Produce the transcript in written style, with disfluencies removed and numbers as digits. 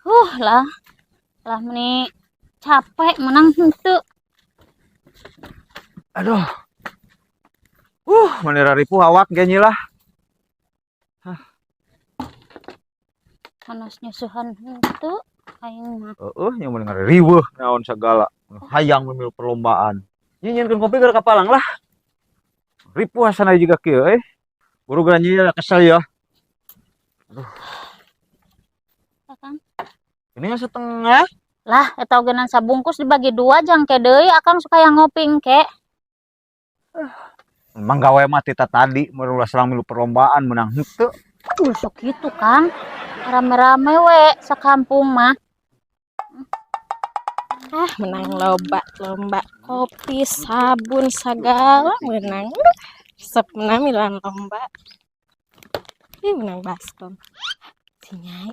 Lah. Lah, meni capek, menang henteu. Aduh. Meni ripuh awak ge lah. Panas nyusuhan henteu aing mah. Heeh, yang meni riweuh naon segala. Hayang milu perlombaan. Nyieunkeun kopi gara kapalang lah. Ripuh asana juga kieu euy. Buru geura nyi kesel ya. Akang. Ini yang setengah. Lah, eta ogenan sabungkus dibagi dua, jang ke deui akang suka yang ngopi engke. Emang gawe mah tita tadi ulah serang milu perlombaan, menang henteu. Sok gitu, Kang. Rame-rame we sakampung mah. Ah, menang loba lomba kopi, sabun segala menang. Resep menang miluan lomba. Ih, menang baskom. Si Nyai.